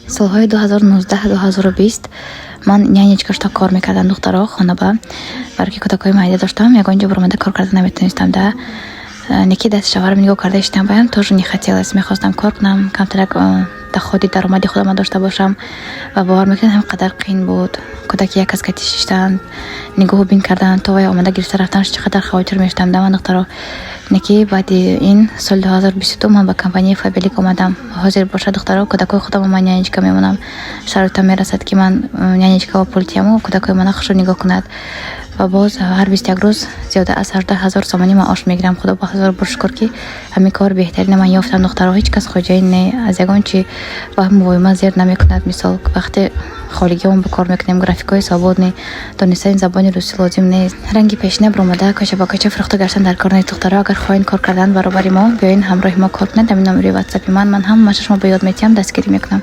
Солҳои 2019, 2020 ман нянечка шуда кор мекардам, духтаро, хонаба, барои ки кӯдакҳои майда доштам, ягон ҷо баромада кор карда наметонистам да. Неки дасти шавҳарам нигоҳ карда иштам, баям тоже не хотелось, мехостам кор кунам, камтарак доходи, даромади худама дошта бошам. Ва бовар мекунед, ҳам қадар қиин буд кӯдаки як кас кати шиштан, нигоҳу бин кардан, то вай омада гирифта рафтан, чӣ қадар хавотир мешудам да ман, духтаро. Неки баъди ин соли 2022 ман ба компанияи Фаберлик омадам. Ҳозир бошад, духтаро, кӯдакҳои худама ман нянечка мемонам. Шароитам мерасад, ки ман нянечка пул тияму кӯдакҳои мана хушрӯ нигоҳ кунад. Ва боз ҳар 21 рӯз зиёда аз 18 000 сомонӣ маош мегирам. Худо ба ҳазор бор шукр, ки ҳамин кор беҳтарина ман ёфтам, духтаро. Ҳеҷ кас хоҷаин не, аз ягон чи ваҳму воҳима зер намекунад. Мисол, вақте холигиҳон ба кор мекунем, графикҳои свободный, донистани забони русӣ лозим нест. Ранги пешина баромада, кӯча ба кӯча фурӯхта гаштан дар кор нест. Духтаро, агар хоҳед кор кардан баробари мо, биёин, ҳамроҳи мо кор кунед. Ҳамин номери ватсапи ман ҳамаша шумо ба ёд метиҳам, дастгирӣ мекунам.